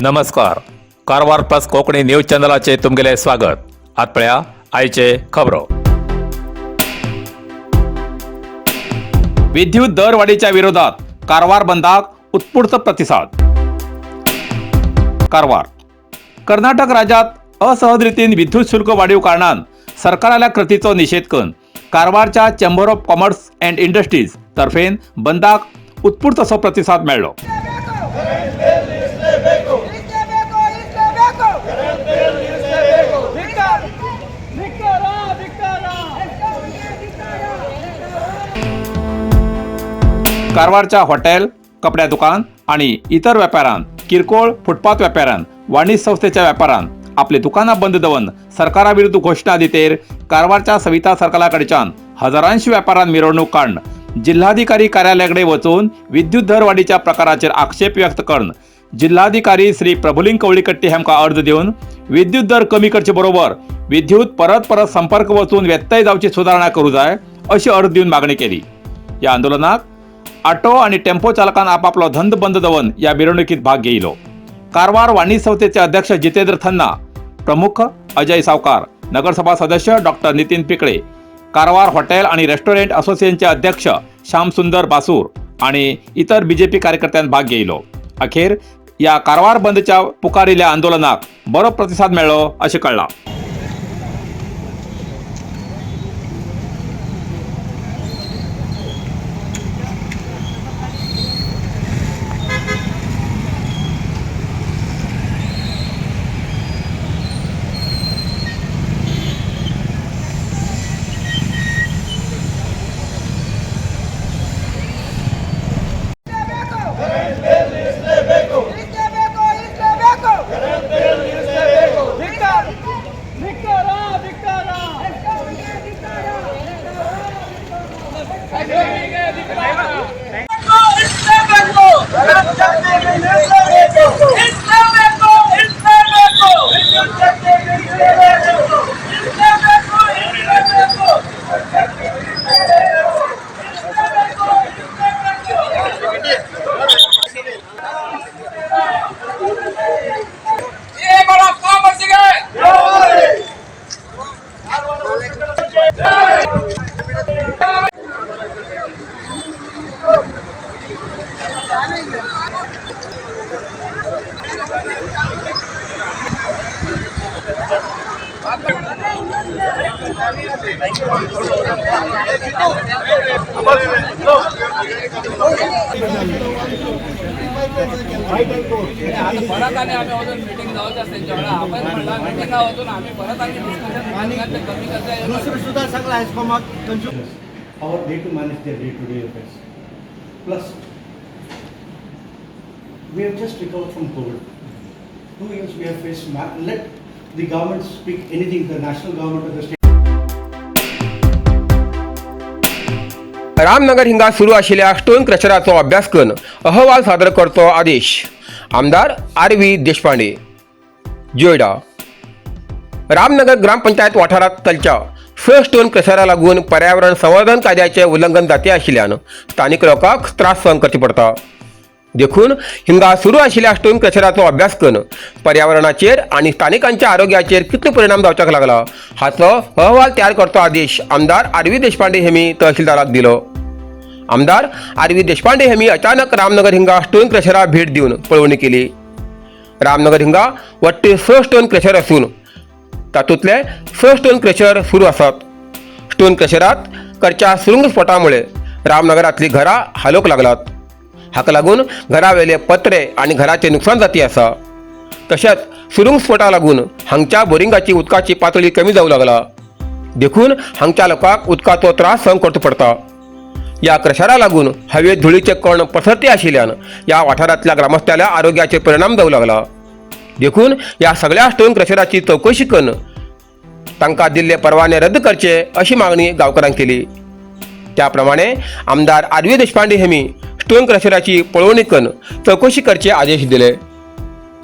नमस्कार, Karwar plus Konkani news चॅनलाचे तुमगेले स्वागत. आत पळया आयचे खबरो. विद्युत दरवाढीच्या विरोधात कारवार बंदाक उत्स्फूर्त प्रतिसाद. कारवार कर्नाटक राज्यात असहज रितीन विद्युत शुल्क वाढीव कारणान सरकाराल्या कृतीचो निषेध करून कारवारच्या chamber of commerce and industries तर्फेन बंदाक उत्स्फूर्त असो प्रतिसाद मेळ्ळो. ಇರಿಸಲೇಬೇಕು, ಇರಿಸಲೇಬೇಕು. ಧಿಕ್ಕಾರ, ಧಿಕ್ಕಾರ, ಧಿಕ್ಕಾರ. कारवारच्या हॉटेल, कपड्या दुकान आणि इतर व्यापाऱ्यान, किरकोळ फुटपाथ व्यापाऱ्यान, वाणिज्य संस्थेच्या व्यापाऱ्यान आपली दुकानां बंद दवरून सरकारा विरुद्ध घोषणा दितेर कारवारच्या सविता सर्कलाकडच्यान हजारांशी व्यापाऱ्यान मिरवणूक काढून जिल्हाधिकारी कार्यालयाकडे वचून विद्युत दरवाढीच्या प्रकाराचेर आक्षेप व्यक्त करून जिल्हाधिकारी श्री प्रभुलिंग कवळीकट्टी हांकां अर्ज दिवन विद्युत दर कमी करचे बरोबर विद्युत परत परत संपर्क वचून व्यत्यय जावची सुदारणा करू जाय अशी अर्ज दिवन मागणी केली. या आंदोलनाक ऑटो आणि टेम्पो चालकान आपापलो धंद बंद दवरून या मिरवणुकीत भाग घेतलो. कारवार वाणिज्य संस्थेचे अध्यक्ष जितेंद्र खन्ना, प्रमुख अजय सावकार, नगरसभा सदस्य डॉक्टर नितीन पिकळे, कारवार हॉटेल आणि रेस्टॉरंट असोसिएशनचे अध्यक्ष श्यामसुंदर बासूर आणि इतर बीजेपी कार्यकर्त्यांनी भाग घेतलो. अखेर या कारवार बंदच्या पुकारिल्या आंदोलनाक बरो प्रतिसाद मेळ्ळो अशें कळ्ळां. ಇರಿಸಲೇಬೇಕು, ಇರಿಸಲೇಬೇಕು. ಧಿಕ್ಕಾರ, ಧಿಕ್ಕಾರ, ಧಿಕ್ಕಾರ. ಇರಿಸಲೇಬೇಕು, ಇರಿಸಲೇಬೇಕು, ಇರಿಸಲೇಬೇಕು. ಇರಿಸಲೇಬೇಕು, ಇರಿಸಲೇಬೇಕು. ये बड़ा ಕಾಮರ್ಸಿಗೆ. परत आणि आम्ही अजून मिटिंग जावचे आसा तेंच्या वांगडा. आपण म्हणलां मिटिंगा वचून आम्ही परत आनी डिस्कशन ते कमी करता. दुसरं सुद्धा सगळं हेस्कॉमाक consume how are they to manage their day-to-day affairs. Plus, we have just recovered from COVID. 2 years we have faced, let the government speak anything, the national government or the state Ramnagar हिंगा सुरू आशिल्ल्या stone क्रशराचो अभ्यास करून अहवाल सादर करचो आदेश. आमदार आर व्ही देशपांडे. जोयडा रामनगर ग्रामपंचायत वाठारांत चलच्या स स्टोन क्रशरा लागून पर्यावरण संवर्धन कायद्याचे उल्लंघन जाते आशिल्ल्यान स्थानिक लोकांक त्रास सहन करचे पडता. देखून हिंगा सुरू आशिल्ल्या स्टोन क्रशराचो अभ्यास करून पर्यावरणाचेर आनी स्थानिकांच्या आरोग्याचेर कितलो परिणाम जावच्याक लागला हाचो अहवाल तयार करचो आदेश आमदार आर व्ही देशपांडे हेमी तहसीलदाराक दिलो. आमदार आर व्ही देशपांडे हेमी अचानक रामनगर हिंगा स्टोन क्रशरा भेट दिवन पळोवणी केली. रामनगर हिंगा वट्ट स स्टोन क्रशर असून तातूंतले स स्टोन क्रशर सुरू आसात. स्टोन क्रशरात करच्या सुरुंग स्फोटामुळे रामनगरांतली घरां हालोवंक लागलात. हाका लागून घरावेले पत्रे आनी घराचें नुकसान जाती आसा. तशेंच सुरुंग स्फोटा लागून हांगच्या बोरिंगाची उदकाची पातळी कमी जावं लागला. देखून हांगच्या लोकांक उदकाचो त्रास सहन करचो पडटा. या क्रशरा लागून हवेत धुळीचे कण पसरते आशिल्ल्यान ह्या वाठारांतल्या ग्रामस्थांच्या आरोग्याचेर परिणाम जावं लागला. देखून ह्या सगळ्या स्टोन क्रशराची चवकशी करून तांकां दिल्ले परवाने रद्द करचे अशी मागणी गांवकारांक केली. त्या प्रमाणे आमदार आर व्ही देशपांडे हेमी स्टोन क्रशराची पळोवणी करून चवकशी करचे आदेश दिले.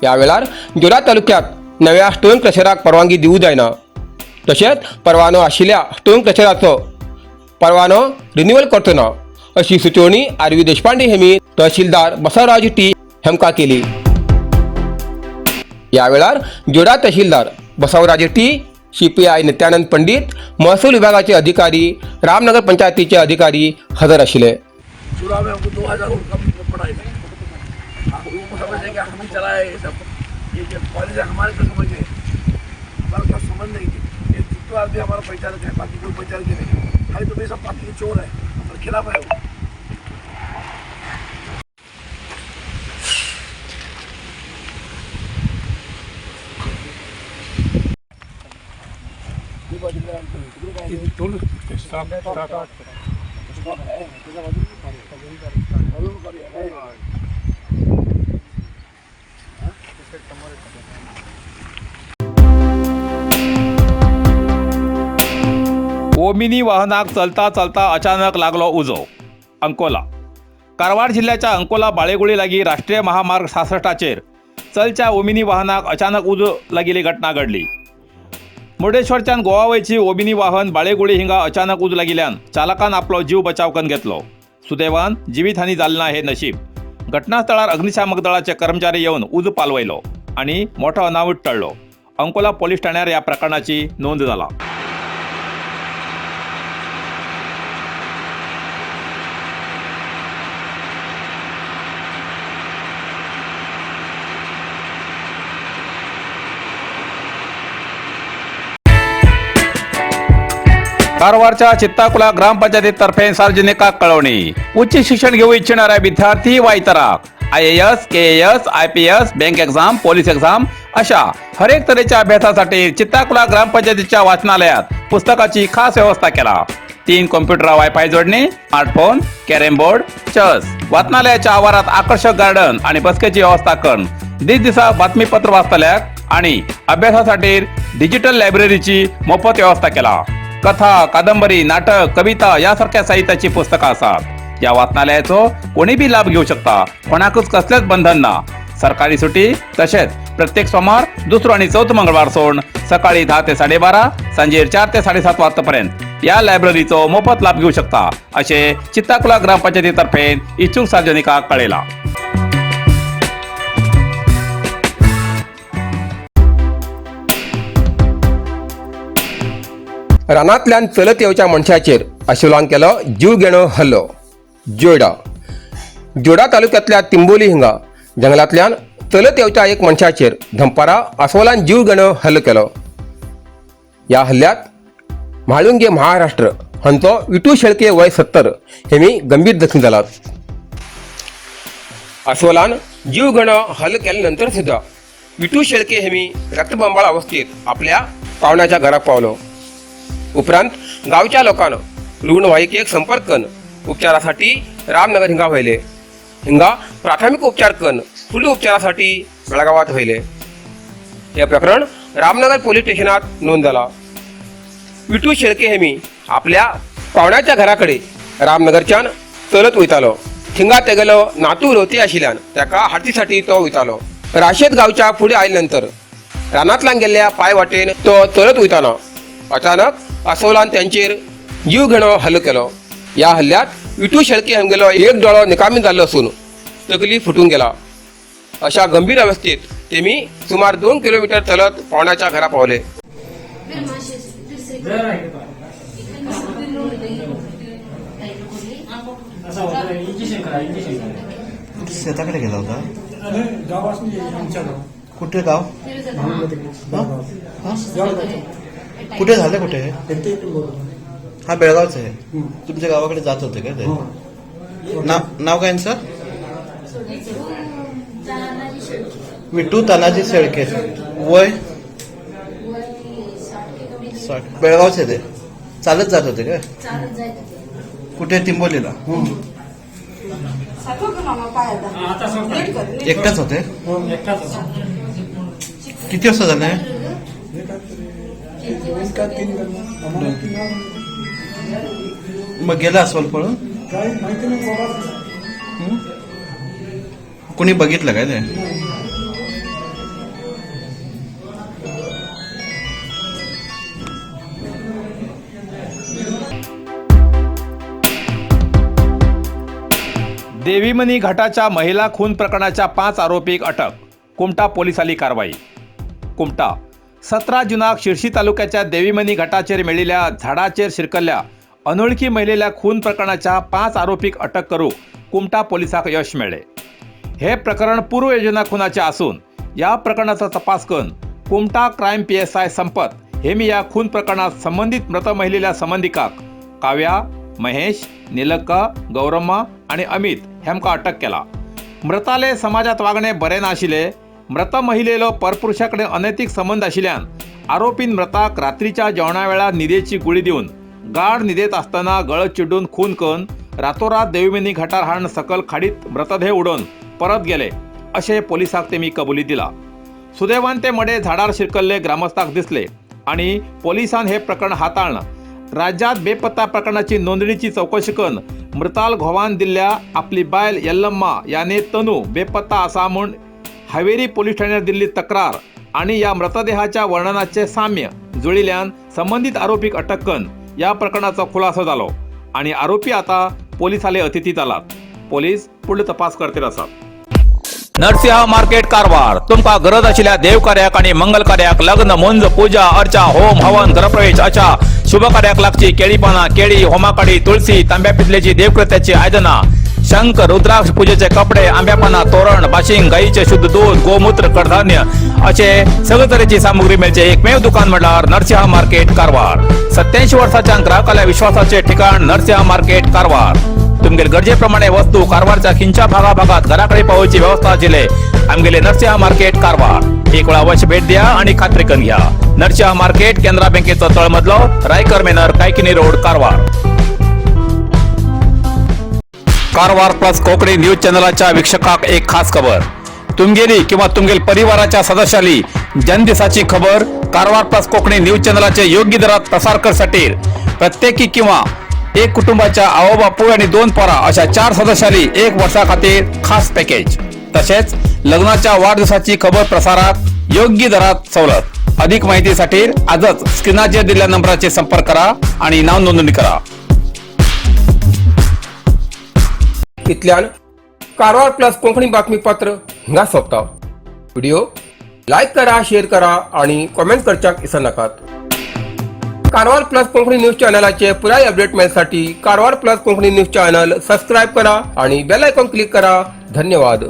ह्या वेळार जोडा तालुक्यात नव्या स्टोन क्रशराक परवानगी दिवूं जायना, तशेंच परवानो आशिल्ल्या स्टोन क्रशराचो परवानो रिन्युअल करचो ना अशी सुचोवणी आर व्ही देशपांडे हेमी तहसीलदार बसवराज टी हेमकां केली. ह्या वेळार जोडा तहसीलदार बसवराज टी, सीपीआय नित्यानंद पंडित, महसूल विभागाचे अधिकारी, रामनगर पंचायतीचे अधिकारी हजर आशिल्ले. चुनाव में हमको 2000 वोट कम पड़ा है। वो समझ कि हम ही चलाए ये सब, ये जो कॉलेज है हमारे को समझ गए, हमारा क्या संबंध नहीं है। ये जितना आदमी हमारा पहचान है, बाकी कोई पहचान के नहीं। भाई तो ये सब पार्टी के चोर है, हमारे खिलाफ है वो। ओमिनी वाहनाक चलता चलता अचानक लागलो उजो. अंकोला कारवार जिल्ह्याच्या अंकोला बाळेगुळी लागीं राष्ट्रीय महामार्ग 66 चलच्या ओमिनी वाहनाक अचानक उजो लागिल्ली घटना घडली. मुर्डेश्वरच्यान गोवा वयची ओमिनी वाहन बाळेगुळी हिंगा अचानक उजो लागिल्ल्यान चालकान आपलो जीव बचाव करून घेतलो. सुदैवान जिवीतहानी जाली ना हे नशीब. घटनास्थळार अग्निशामक दळाचे कर्मचारी येवन उजो पालवयलो आनी मोठो अनावत टळ्ळो. अंकोला पोलीस ठाण्यार ह्या प्रकरणाची नोंद जाला. कारवारच्या चित्ताकुला ग्रामपंचायतीतर्फे सार्वजनिकाक कळवणी. उच्च शिक्षण घेऊ इच्छिणाऱ्या विद्यार्थी वा इतराक IAS, KAS, IPS, bank exam, police exam अशा हरेक तऱ्हेच्या अभ्यासासाठी चित्ताकुला ग्रामपंचायतीच्या वाचनालयात पुस्तकाची खास व्यवस्था केला. 3 कॉम्प्युटर वायफाय जोडणी, स्मार्टफोन, कॅरम बोर्ड, चेस, वाचनालयाच्या आवारात आकर्षक गार्डन आणि बसकेची व्यवस्था करून दिसदिसा बातमीपत्र वाचतल्याक आणि अभ्यासासाठी डिजिटल लायब्ररीची मोफत व्यवस्था केला. कथा, कादंबरी, नाटक, कविता यासारख्या साहित्याची पुस्तकं आसात. या वाचनालयाचो कोणी बी लाभ घेऊ शकता, कोणाकूच कसलेच बंधन ना. सरकारी सुटी तसेच प्रत्येक सोमवार, दुसरो आणि चौथो मंगळवार सोडून सकाळी 10 ते 12:30, सांजेर 4 ते 7:30 वाजतापर्यंत या लायब्ररीचो मोफत लाभ घेऊ शकता असे चित्ताकुला ग्रामपंचायतीतर्फे इच्छुक सार्वजनिकाक कळेला. रानांतल्यान चलत येवच्या मनशाचेर आशिवलान केलो जीवघेणो हल्लो. जोयडा जोडा तालुक्यांतल्या तिंबोली हिंगा जंगलांतल्यान चलत येवच्या एक मनशाचेर धंपारा आसवलान जीवघेणो हल्लो केलो. ह्या हल्ल्यात म्हाळुंगे महाराष्ट्र हांचो विटू शेळके वय 70 हेमी गंभीर जखमी जालात. आसवलान जीवघेणो हल्लो केल्या नंतर सुद्धा विटू शेळके हेमी रक्तबंबाळ अवस्थेत आपल्या पावण्याच्या घराक पावलो. उपरांत गावच्या लोकांना रुग्णवाहिकेक संपर्क करून उपचारासाठी रामनगर हिंगा व्हेले. हिंगा प्राथमिक उपचार करून फुडल्या उपचारासाठी बेळगावात व्हेले. हे प्रकरण रामनगर पोलीस स्टेशनात नोंद जाला. विटू शेळके हेमी आपल्या पावण्याच्या घराकडे रामनगरच्यान चलत वयतालो. थिंगा तेगेलो नातू रोती आशिल्ल्यान ताका हाडतीसाठी तो वयतालो. राशेत गावच्या फुडें आयले नंतर रानांतल्यान गेल्ल्या पांय वाटेन तो चलत वयतालो. अचानक आसवलान त्यांचेर जीवघेणो हल्लो केलो. ह्या हल्ल्यात विटू शेळके हांगेलो एक दोळो निकामी जाल्लो आसून तकली फुटून गेला. अशा गंभीर अवस्थेत तेमी सुमार 2 किलोमीटर चलत पावण्याच्या घरा पावले. शेताकडे गेला होता. कुठे गाव? कुठे झालं? कुठे? हा बेळगावच आहे. तुमच्या गावाकडे जात होते का ते? नाव काय यांचं? विठू तानाजी शेळके. वय 60. बेळगावचे ते. चालत जात होते का? कुठे? तिंबोलीला. एकटाच होते? किती वाजता झालं? मग गेला अस्वल पळून? कोणी बघितलं काय ते? देवीमनी घाटाच्या महिला खून प्रकरणाच्या 5 आरोपीक अटक, कुमठा पोलिसांनी कारवाई. कुमटा 17 जुनाक शिरशी तालुक्याच्या देवीमनी घाटाचेर मेळिल्ल्या झाडाचेर शिरकल्ल्या अनोळखी महिलेल्या खून प्रकरणाच्या 5 आरोपीक अटक करूंक कुमटा पोलिसांक यश मेळ्ळें. हे प्रकरण पूर्वयोजना खुनाचे आसून या प्रकरणाचा तपास करून Kumta crime PSI Sampat Hemy या खून प्रकरणात संबंधित मृत महिलेल्या संबंधिकाक काव्या, महेश, निलक्का, गौरम्मा आणि अमित हेमका अटक केला. मृताले समाजात वागणे बरे नाशिल्ले, मृत महिलेलो परपुरुषा कडेन अनैतिक संबंद आशिल्ल्यान आरोपीन मृताक रात्रीच्या जेवणा वेळार न्हिदेची गुळी दिवन गाढ न्हिदेत आसतना गळो चिड्डून खून करून रातोरात देवीमिनी घाटार हाडून सकल खाडीत मृतदेह उडोवन परत गेले अशें पोलिसांक तेमी कबुली दिला. सुदैवान ते मडें झाडार शिरकल्ले ग्रामस्थांक दिसले आनी पोलिसान हे प्रकरण हाताळ्ळां. राज्यात बेपत्ता प्रकरणाची नोंदणीची चवकशी करून मृताल घोवान दिल्ल्या आपली बायल यल्लम्मा याने तनू बेपत्ता आसा म्हूण हावेरी पोलीस ठाण्यार दिल्ली तक्रार आणि या मृतदेहाच्या वर्णनाचे साम्य जुळिल्ल्यान संबंधित आरोपीक अटक करून या प्रकरणाचो खुलासो जालो आणि आरोपी आता पोलिसाले अतिथी जालात. पोलीस फुडलो तपास करतील आसात. नरसिंह मार्केट कारवार तुमका गरज आशिल्ल्या देवकार्याक आणि मंगल कार्याक, लग्न, मुंज, पूजा अर्चा, होम हवन, घरप्रवेश अशा शुभ कार्याक लागची केळी पानां, केळी, होमाकाडी, तुळसी, तांब्या पितलेची देवकृत्याची आयदनां, शंख, रुद्राक्ष, पूजेचे कपडे, आंब्या पानां, तोरण, बाशिंग, गाईचे शुद्ध दूध, गोमूत्र, कडधान्य असे सगळे तरेची सामुग्री मेळचे एकमेव दुकान म्हळ्यार नरसिंह मार्केट कारवार. 87 वर्साच्या ग्राहकाल्या विश्वासाचे ठिकाण नरसिंह मार्केट कारवार. तुमगेले गरजेप्रमाणे वस्तू कारवारच्या खिंच्या भागा भागात घराकडे पावोवची व्यवस्था आशिल्ले आमगेले नरसिंह मार्केट कारवार. एक वेळा अवश्य भेट द्या आणि खात्री करून घ्या. नरसिंह मार्केट, केनरा बँकेचो तळमजलो, Raikar manor, Kaikini road, Karwar. Karwar plus Konkani news चॅनलाच्या वीक्षकाक एक खास खबर. तुमगेली किंवा तुमगेल परिवाराच्या सदस्याली जन्मदिसाची खबर कारवार प्लस कोकणी न्यूज चॅनलाचे योग्य दरात प्रसार करसाठी प्रत्येकी किंवा एक कुटुंबाच्या आवो बापूय आणि 2 पोरा अशा 4 सदस्याली एक वर्षा खातीर खास पॅकेज, तसेच लग्नाच्या वाढदिवसाची खबर प्रसारात योग्य दरात सवलत. अधिक माहितीसाठी आजच स्क्रीनाचेर दिलेल्या नंबराचे संपर्क करा आणि नाव नोंदणी करा. इतल्यान कारवार प्लस कोंकणी बातमीपत्र हिंगा सोंपता. व्हिडिओ लायक करा, शेअर करा आणि कॉमेंट करच्याक विसरनाकात. कारवार प्लस कोंकणी न्यूज चॅनलाचे पुराय update मेळसाठी Karwar plus Konkani news channel subscribe करा आणि बेल आयकॉन क्लिक करा. धन्यवाद.